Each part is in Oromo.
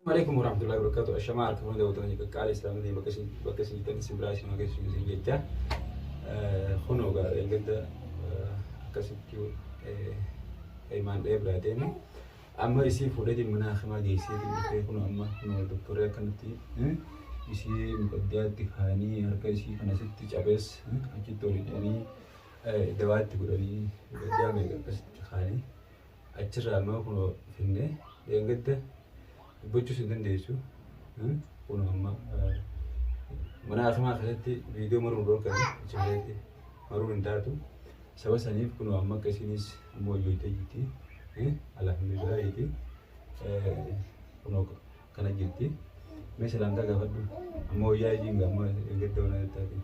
Alaikum warahmatullahi wabarakatuh. Ashamaa harka fuunee daawwattoota qaqqaalii islaamii bakka isin jirtan isin biraa isin geessu isin jecha. Kunoo gaara gadda akkasitti imaan dhahee biraa deeme. Amma isii fuudheetiin mana hakimaa geesseetiin dhufee kunoo amma kunoo doktorri akkanatti isii muqaddiyaatti kaa'anii harka isii kanasitti cabees achitti ol hidhanii dawaatti godhanii muqaddiyaa meeqa akkasitti kaa'anii achirraa amma kunoo finnee dheengadda dubbachuus hin dandeessu. Kunoo amma mana hakimaa keessatti viidiyoo maruun dhorkame achi keessatti maruun hin taatu. Saba saniif kunoo amma akka isinis amma hojjetee jirti. Alhamdulillahiiti. Kunoo kana jirti. Mee salaamtaa gaafadhu. Amma wayyaa isiin amma gadda wana taate.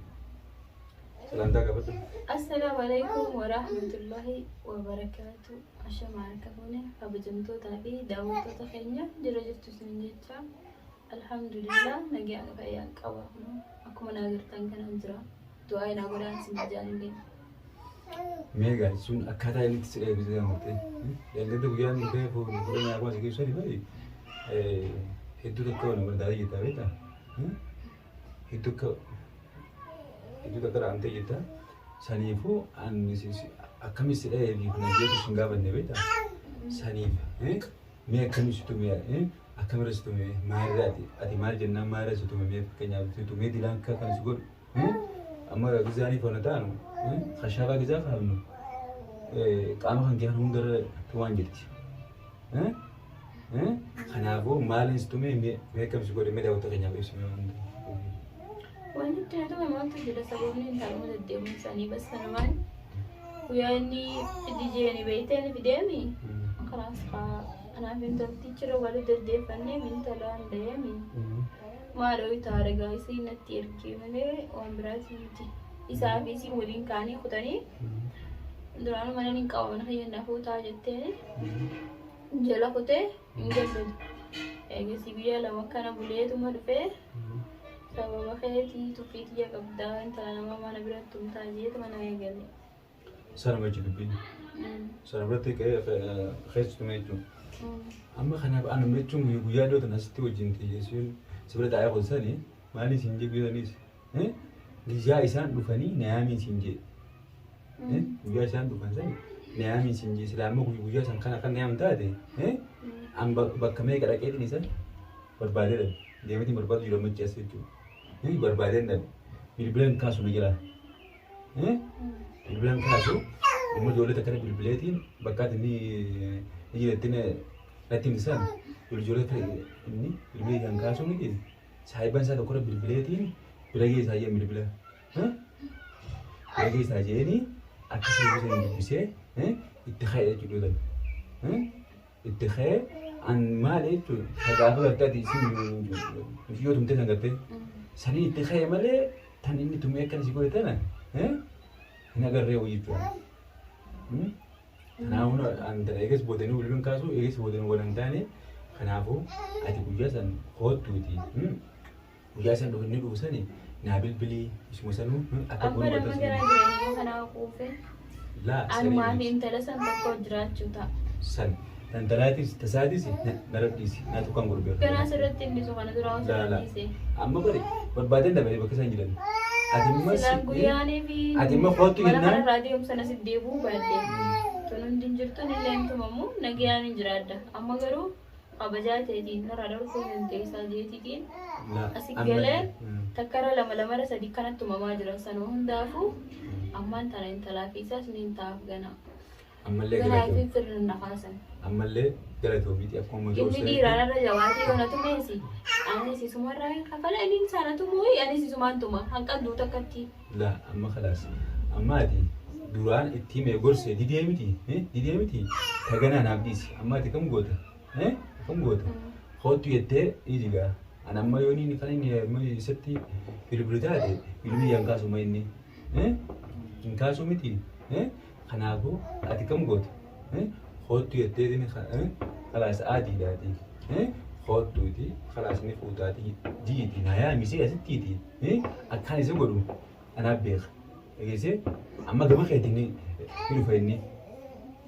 Salaamtaa gaafadhu. Assalaamu alaikum warahmatullahi wabarakaatu. Ashama harka fuune kabajamtootaa fi daawwattoota keenya jira jirtu isin jecha. Alhamdulillah, nagaan fayyaa qaba. Akkuma na agartan kanaan jira. Du'aa inaa godhaan isin jaallee. Mee gaa sun akkaataa inni itti si eebbisee amartee. Dheengadda guyyaan dhufee fuudhee nyaata si geessanii fa'i hedduu takka waan barbaadee jirta beektaa? Hedduu akka hedduu takka dhaamtee jirta. Saniifuu ani akkamitti si dhahee fi kana jeetu sin gaafanne beektaa? Saniif mee akkamitti si tumee akkamirra si tumee maalirra ati maal jennaan maalirra si tumee mee fakkeenyaaf si tumee dilaan akka kan si godhu. Amma gizaanii foona taanu kashaabaa gizaa kaafnu qaama kan kee kan hundarra tumaan jirti. Kanaafuu maaliin si tumee mee akkam si godhe mee daawwattoota keenyaaf ibsi mee waan Wanti itti na tume maaltu jira? Sababni intaluma deddeemuun isaanii bas sanumaan guyyaa inni fidi jeeni beektee ni fideemi. Kanaas kanaaf intaltichi irra walitti deddeeffannee intalaan deemi. Maaloo itaa ragaa isii natti ergee malee waan biraati miti. Isaa fi isiin waliin kaanii kutanii duraanuu mana hin qabu mana kiyya na fuutaa jetteen jala kutee hin galle. Eegasii guyyaa 2 akkana buleetuma dhufee sababa keetii tuffii tiyya qabdaa intala nama mana biratti tumtaa jeetuma na eegale. Sanuma jechuun dubbiin. Sana biratti keessa tume jechuun. Amma kanaaf ana jechuun guyyaa dhiyoo tana asitti wajjin xiyyeessuun si bira taa'ee kunsani maaliin siin jee guyyaa sanis guyyaa isaan dhufanii na yaamiin siin jee. Guyyaa isaan dhufan sani na yaamiin siin jee silaa amma guyyaa san kana kan na yaam taate an bakka meeqa dhaqeetiin isaan barbaadee dhabe deemeetiin barbaadu jiru amma as jechuudha. Barbaadeen dhabe bilbila hin kaasu na jalaa. Bilbilan kaasu amma ijoollee takkana bilbileetiin bakka ati inni ni jiretti natti himsan ijoollee takka inni bilbila isaan kaasuu miti saahiban isaa tokkorra bilbileetiin bira geessaa jeen bilbila bira geessaa jeeni akka sirbi sana dubbisee itti ka'e jechuudha. Itti ka'ee an maal jechuun gaafa gartee ati isin yoo tumtee san gartee sanii itti ka'e malee tan inni tumee akkana si godhe tana hin agarree hojii jechuudha. Kanaafuu an tana eegas boodanii bilbilan kaasu eegas boodanii wal hin taane kanaafuu ati guyyaa san koottuuti. Guyyaa isaan dhufanii dhufu sani naa bilbilii isuma sanuu akka Abba goonu nama garaa jireenyaa kanaa quufe. Laa Anumaa fi sanii intala san tokko jiraachuu ta'a. San tantalaatis tasaatis na radhiisi naa tokkaan godhu beeku. Ganaa sirratti hin dhiisu kana duraa osoo Laa laa. dhiise. Amma bari barbaadeen dabale bakka isaan jiran. Ati immoo Silaan guyyaanii fi ati immoo koottu mana jennaan. kanarraa deemsa na si deebi'uu baadde. Tun hundi hin jirtu ni leemtumamu nagayaan hin jiraadda. Amma garuu kabajaa teetiin narraa dhorkuu hin dandeessaa jeetiitiin asi galee takkara lama lamara sadi kanatti tumamaa jira. Sanuma hundaafuu ammaan tana intalaa fi isaas ni hin ta'aaf ganaa. Ammallee Ganaa fi galatoomi. firri na kaasan. Ammallee galatoomiiti akkuma mataa Inni dhiiraan irra jabaatee yoo na tumeesi anis isumarraa hin kafala inni isaa na tumuu anis isumaan tuma hanqan duuta akkatti. Laa amma kalaas amma ati duraan itti himee gorsee didee miti didee miti taganaa naaf dhiisi amma ati kam goota kam goota koottu jettee dhiisi gaa an amma yoo inni kan inni amma isatti bilbilu taate bilbilli hin kaasu ma inni hin kaasu miti kanaafuu ati kam goota koottu jettee kalaas aadiidhaati koottuuti kalaas ni fuutaati jiiti na yaamisee asittiiti. Akkaan isa godhu anaaf beeka. Dhageessee amma gama keetiin ni dhufa inni.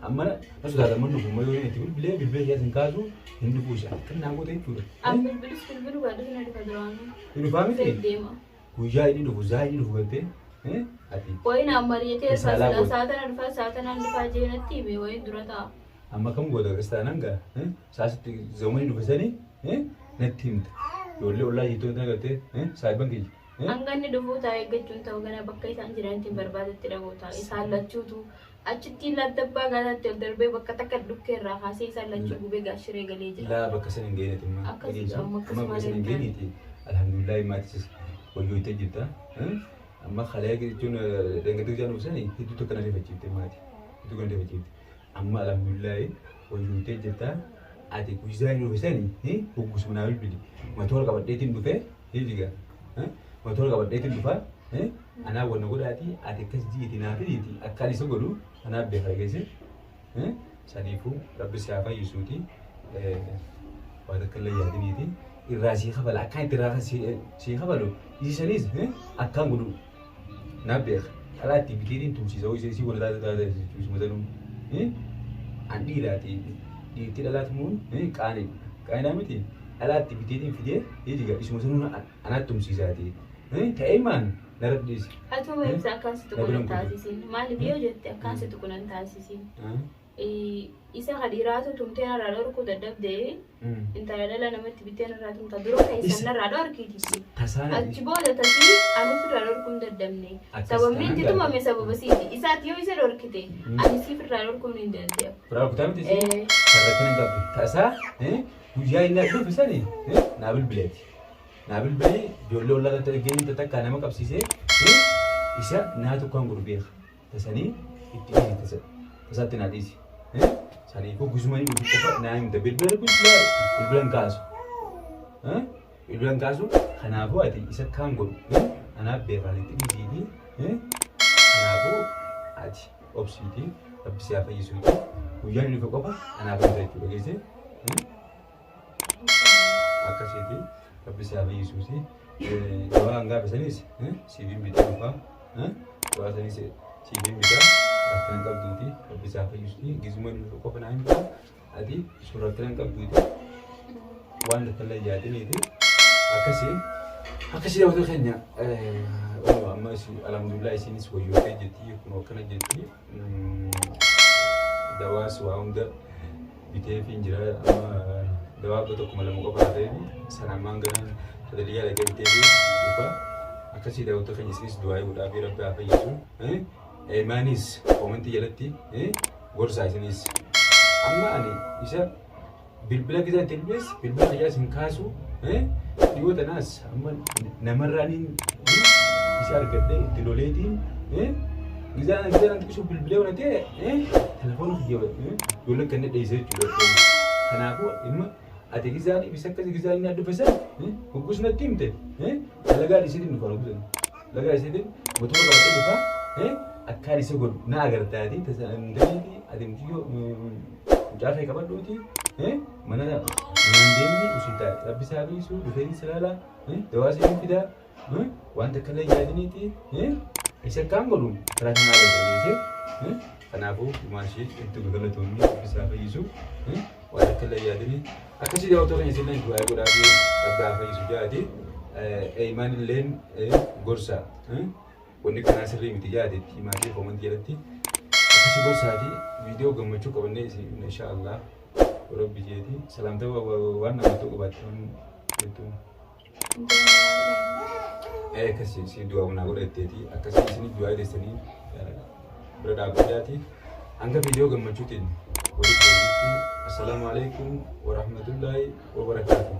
Amma na sodaataman dhufu malee yoo itti bilbilee bilbilee isaa hin kaasu hin dhufu isa kan naa goota jechuudha. An bilbilus bilbilu baadhu na dhufa duraanuu. Ni dhufaa miti? Deema. Guyyaa inni dhufu zaa inni dhufu galtee ati. Wayi naan mari'atee Risaalaa goota. Saatana dhufaa saatanaan dhufaa jee natti hime wayi dura ta'a. Amma kam goota kiristaanaan gaa saasitti zamanii dhufe sanii natti himta. Ijoollee ollaa jiittoon tana galtee saahiban kiyya. Hanga inni dhufuu taa'ee eeggachuun ta'u gana bakka isaan jiranitti hin barbaadetti dhagoota. Isaan lachuutu achitti laddabbaa gaataatti ol darbee bakka takka dhukkee irraa kaasee isaan lachuu gubee gaashiree galee jira. Laa bakka san hin geenyeeti amma. Akkasii amma Amma bakka san hin akkasuma geenyeeti. Alhamdulillah maatis wayyoottee jirta. Amma kalee jechuun dhangala'oo jaan dhufsanii hedduu tokko na rifachiifte maati. Hedduu kan rifachiifte. Amma alhamdulillah wayyoottee jirta. Ati guyyaa hin dhufsanii hoggusuma naa bilbili. Matoora qabadheetiin dhufee hijiga. Matoora qabadheetiin dhufaa. Anaa wanna godhaati ati akkas jiiti naa fidiiti akka ani isa godhu anaaf beeka geesse. Saniifuu rabbi si haa fayyisuuti. Waan akka illee yaadiniiti. Irraa sii kafala akkaan itti irraa sii kafalu isisanis akkaan godhu naaf beeka. Dhalaa itti biteetiin tumsiisa hoo isii wal taate taate jechuudha sanuu. An dhiiraati dhiirti dhalaa tumuun qaanii qaanii miti dhalaa itti biteetiin fidee hijiga isuma sanuu anaatti tumsiisaati. Ta'ee maan narra dhiisi. Atuma ibsa akkaan si tuqu nan taasisin. Maaliif yoo jette akkaan si tuqu nan taasisin. Isa kadhiiraatu tumtee narraa dhorkuu dadhabdee intala dhala namatti bittee narraa tumta dura keessan narraa dhorkiiti. Tasaana Achi booda tasii anuuf irraa dhorkuu hin dadhabne. Akkas Sababni itti taanaan tumame sababa siiti. Isaati yoo isa dhorkite ani siif irraa dhorkuu hin danda'u. Biraa kutaa miti isii? Sarara hin qabdu. Tasaa guyyaa inni dhufu sani naa bilbileeti. Naa bilbilee ijoollee ollaa irratti ergee takka nama qabsiisee isa naa tokkoon godhu beeka. Tasanii itti dhiisi tasa. Tasaatti naa dhiisi. Saniifuu gusuma inni dhufu qofa naa himta. Bilbila bilbila bilbila hin kaasu. Bilbila hin kaasu. Kanaafuu ati isa kaan godhu anaaf beekaan itti dhiisiiti. Kanaafuu ati obsiiti rabbi si haa fayyisuuti. Guyyaan inni dhufe qofa anaaf himta jechuudha geesse. Akkasiiti rabbi si haa fayyisuuti. Dawaa hangaa sanis siif hin bitaa dhufaa. Dawaa sanis siif hin bitaa rakkina hin qabduuti rabbi si haa fayyisuuti. Gizuma inni dhufe qofa naa himta. Ati sun rakkina hin qabduuti. Waan takka yaadiniiti. Akkasii akkasii daawwattoota keenya amma alhamdulillah isinis wayyootee jirti kun akkana jirti. Dawaas waa hunda bitee fi jira amma dawaa abba tokko lama qofa ta'ee sana ammaan gara sadaliyyaa dhaqee bitee fi dhufa. Akkasii daawwattoota keenya isinis du'aa godhaa fi rabbi haa fayyisu. Imaanis koomentii jalatti gorsaa isinis. Amma ani isa bilbila gizaa itti bilbiles bilbila kiyyaas hin kaasu dhiyoo tanaas amma namarraaniin isa argadhee itti loleetiin gizaa gizaa nan xiqqisuu bilbilee waan ta'e telefoona kiyya ijoollee kan dheessee jechuudha. Kanaafuu dhimma ati gizaan ibsa akkasii gizaan inni adda san hoggus natti himte dalagaa isiitiin dhufa hoggusan dalagaa isiitiin motora qabatee dhufa akkaan isa godhu na agartaati tasaan ati mucayyoo mucaa kee qabadhuuti mana manaan deemni usii taa'e rabbi isaa biisu dhufee si ilaala dawaa si fidaa waan takka illee yaadiniiti isa akkaan godhu karaa kana agarta kanaafuu dhumaashii itti galatoomi rabbi isaa fayyisu waan takka illee yaadini akkasii daawwattoota keenya isin du'aa godhaa fi rabbi haa fayyisu jaati imaan illeen gorsa wanni kanaa sirrii miti jaati itti himaatii koomantii jalatti akkasii gorsaati viidiyoo gammachuu qabannee isin insha Allah rabbi jeeti salaamta waan namatti qabaatte jettuun. Akkasii si du'aa naa godhatteeti akkasii isin du'aa teessanii bira dhaabbadhaati hanga viidiyoo gammachuutiin walitti deebiitti assalaamu alaikum warahmatullaahi wabarakaatuh.